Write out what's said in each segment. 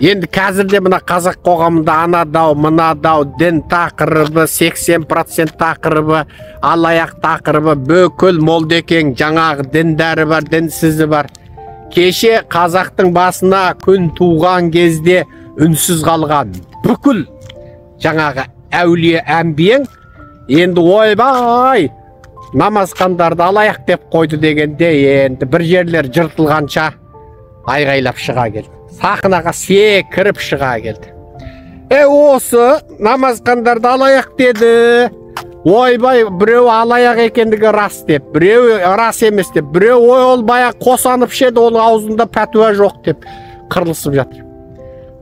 Енді қазірде мына қазақ қоғамында ана дау, мына дау, дін тақырыбы, 80% тақырыбы, алаяқ тақырыбы, бүкіл молдекең жаңағы діндары бар, дінсізі бар. Кеше қазақтың басына күн туған кезде үнсіз қалған бүкіл жаңағы әулие әмбиең енді ойбай намазхандарды алаяқ деп қойды дегенде енді бір жерлер жыртылғанша айғайлап шыға келді. Сахнаға секіріп шыға келді. Осы намазхандарды алаяқ деді. Ойбай, біреу алаяқ екендігі рас деп, біреу рас емес деп, біреу ой ол баяғы қосанып ішеді, оның аузында пәтуа жоқ деп қырылысып жатыр.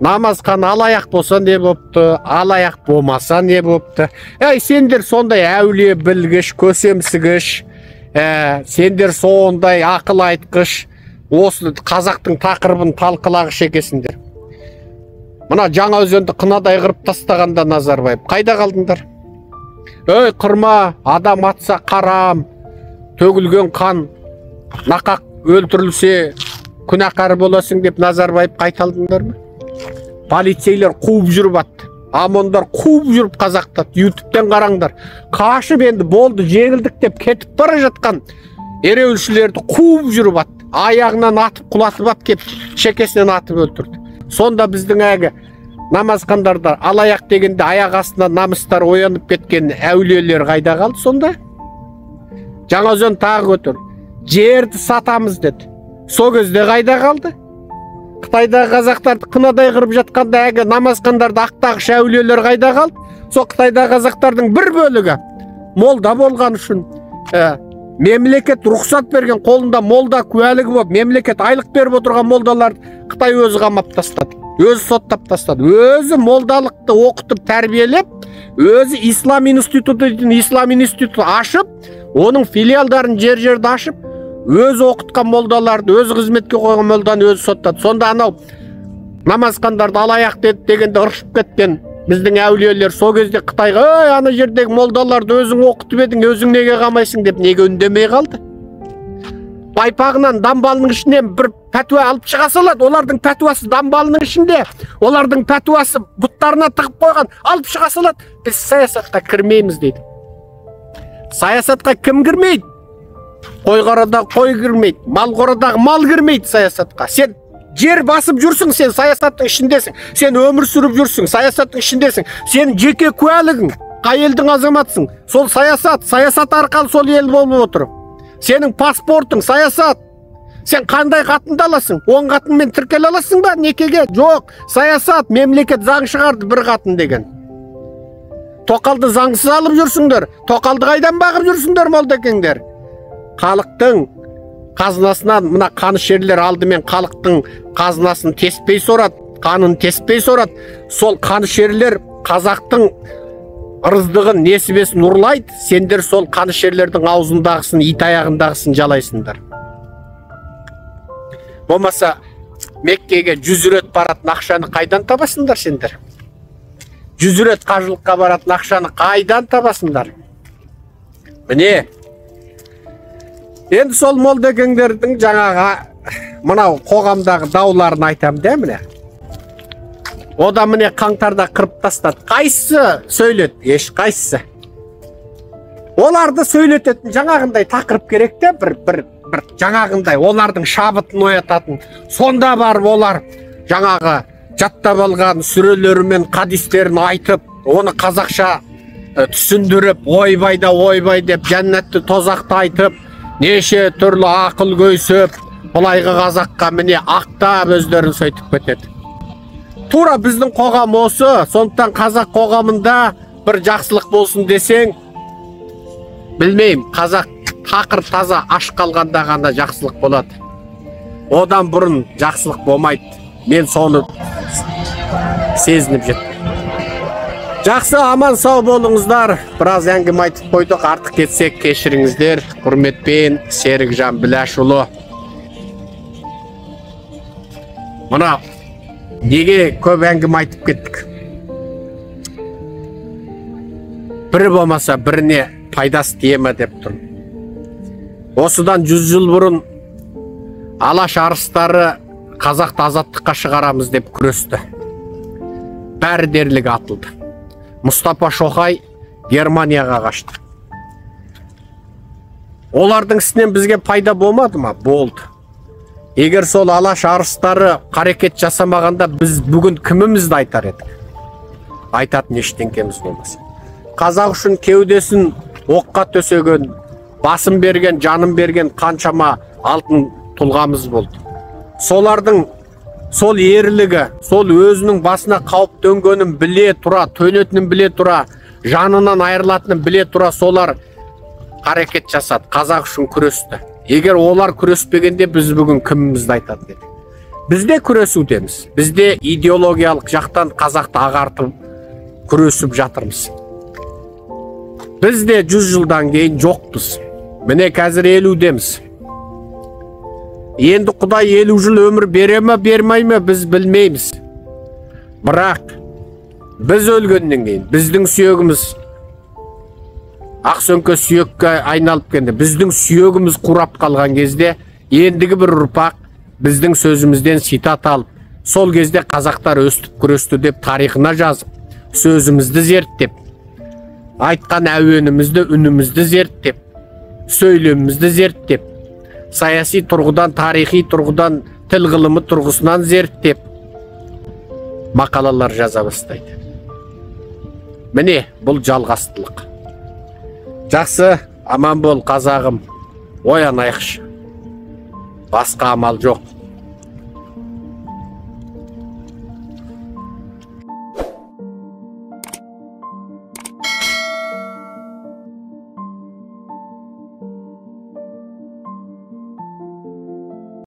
Намазхан алаяқ болса не бопты, алаяқ болмаса не бопты. Әй, сендер сондай әулие білгіш, көсемсігіш, сендер сондай ақыл айтқыш, осы қазақтың тақырыбын талқылағыш екесіңдер. Мына Жаңаөзенді қынадай қырып тастағанда Назарбаев қайда қалдыңдар? Ей, қырма, адам атса қарам, төгілген қан нақақ өлтірілсе күнәқар боласың деп Назарбаев қайта алдыңдар ма? Полицейлер қуып жүріп атты. ОМОНдар қуып жүріп қазақтады. Ютубтен қараңдар. Қашып енді болды, жеңілдік деп кетіп бара жатқан ереуілшілерді қуып жүріп атты. Аяғынан атып құлатып ап кеп, шекесінен атып өлтірді. Сонда біздің әлгі намазхандарда алаяқ дегенде аяқ астынан намыстар оянып кеткен әулиелер қайда қалды сонда? Жаңаөзен тағы көтер. Жерді сатамыз деді. Сол кезде қайда қалды? Қытайдағы қазақтарды қынадай қырып жатқанда әлгі намазхандарды ақтағыш әулиелер қайда қалды? Сол Қытайдағы қазақтардың бір бөлігі молда болған үшін мемлекет рұқсат берген, қолында молда куәлігі болып, мемлекет айлық беріп отырған молдаларды Қытай өзі қамап тастады, өзі соттап тастады, өзі молдалықты оқытып тәрбиелеп, өзі ислам институты дейтін ислам институты ашып, оның филиалдарын жер-жерде ашып, өзі оқытқан молдаларды, өзі қызметке қойған молданы өзі соттады. Сонда анау намазхандарды алаяқ деді дегенде ыршып кеткен біздің әулиелер сол кезде Қытайға, ей, ана жердегі молдаларды өзің оқытып едің, өзің неге қамайсың деп неге үндемей қалды? Байпағынан дамбалының ішінен бір пәтуа алып шыға салады. Олардың пәтуасы дамбалының ішінде, олардың пәтуасы бұттарына тығып қойған, алып шыға салады. Біз саясатқа кірмейміз дейді. Саясатқа кім кірмейді? Қой қорадағы қой кірмейді, мал қорадағы мал кірмейді саясатқа. Сен жер басып жүрсің, сен саясаттың ішіндесің, сен өмір сүріп жүрсің, саясаттың ішіндесің. Сен жеке куәлігің, қай елдің азаматсың, сол саясат, саясат арқылы сол ел болып отыр. Сенің паспортың саясат. Сен қандай қатынды аласың? 10 қатынмен тіркеле аласың ба некеге? Жоқ, саясат, мемлекет заң шығарды бір қатын деген. Тоқалды заңсыз алып жүрсіңдер, тоқалды қайдан бағып жүрсіңдер молдекеңдер? Халықтың қазынасынан мына қанішерлер алдымен халықтың қазынасын теспей сорады, қанын теспей сорады. Сол қанішерлер қазақтың ырыздығын, несібесін ұрлайды. Сендер сол қанішерлердің аузындағысын, ит аяғындағысын жалайсыңдар. Болмаса Меккеге 100 рет баратын ақшаны қайдан табасыңдар сендер? 100 рет қажылыққа баратын ақшаны қайдан табасыңдар? Міне, енді сол молдекеңдердің жаңағы мынау қоғамдағы дауларын айтам да міне. Ода міне қаңтарда қырып тастады. Қайсысы сөйледі? Еш қайсысы. Оларды сөйлететін жаңағындай тақырып керек те, бір жаңағындай олардың шабытын оятатын. Сонда барып олар жаңағы жаттап алған сүрелері мен хадистерін айтып, оны қазақша түсіндіріп, ойбай да ойбай деп жәннатты тозақты айтып, неше түрлі ақыл көйсіп, былайғы қазаққа міне ақтап өздерін сөйтіп кетеді. Тура біздің қоғам осы. Сондықтан қазақ қоғамында бір жақсылық болсын десең, білмеймін, қазақ тақыр таза аш қалғанда ғана жақсылық болады. Одан бұрын жақсылық болмайды. Мен соны сезініп жеттім. Жақсы, аман сау болыңыздар. Біраз әңгіме айтып қойдық, артық кетсек кешіріңіздер. Құрметпен, Серікжан Біләшұлы. Мына неге көп әңгіме айтып кеттік? Бірі болмаса біріне пайдасы тие ме деп тұрмын. Осыдан 100 жыл бұрын Алаш арыстары қазақты азаттыққа шығарамыз деп күресті. Бәрі дерлік атылды. Мұстапа Шоқай Германияға қашты. Олардың ісінен бізге пайда болмады ма? Болды. Егер сол Алаш арыстары қарекет жасамағанда, біз бүгін кімімізді айтар едік? Айтатын ештеңкеміз болмас. Қазақ үшін кеудесін оққа төсеген, басын берген, жанын берген қаншама алтын тұлғамыз болды. Солардың сол ерлігі, сол өзінің басына қауіп төнгенін біле тұра, төнетінін біле тұра, жанынан айырылатынын біле тұра солар қарекет жасады, қазақ үшін күресті. Егер олар күреспегенде, біз бүгін кімімізді айтатын едік? Біз де күресудеміз. Біз де идеологиялық жақтан қазақты ағартып күресіп жатырмыз. Біз де 100 жылдан кейін жоқпыз. Міне, қазір 50-деміз. Енді Құдай 50 жыл өмір бере ме, бермей ме, біз білмейміз. Бірақ біз өлгеннен кейін біздің сүйегіміз ақсөңке сүйекке айналып келді. Біздің сүйегіміз қурап қалған кезде ендігі бір ұрпақ біздің сөзімізден цитат алып, сол кезде қазақтар өстіп күресті деп тарихына жазып, сөзімізді зерттеп, айтқан әуенімізді, үнімізді зерттеп, сөйлемімізді зерттеп, саяси тұрғыдан, тарихи тұрғыдан, тіл ғылымы тұрғысынан зерттеп мақалалар жаза бастайды. Міне, бұл жалғастылық. Жақсы, аман бол, қазағым. Оянайықшы. Басқа амал жоқ.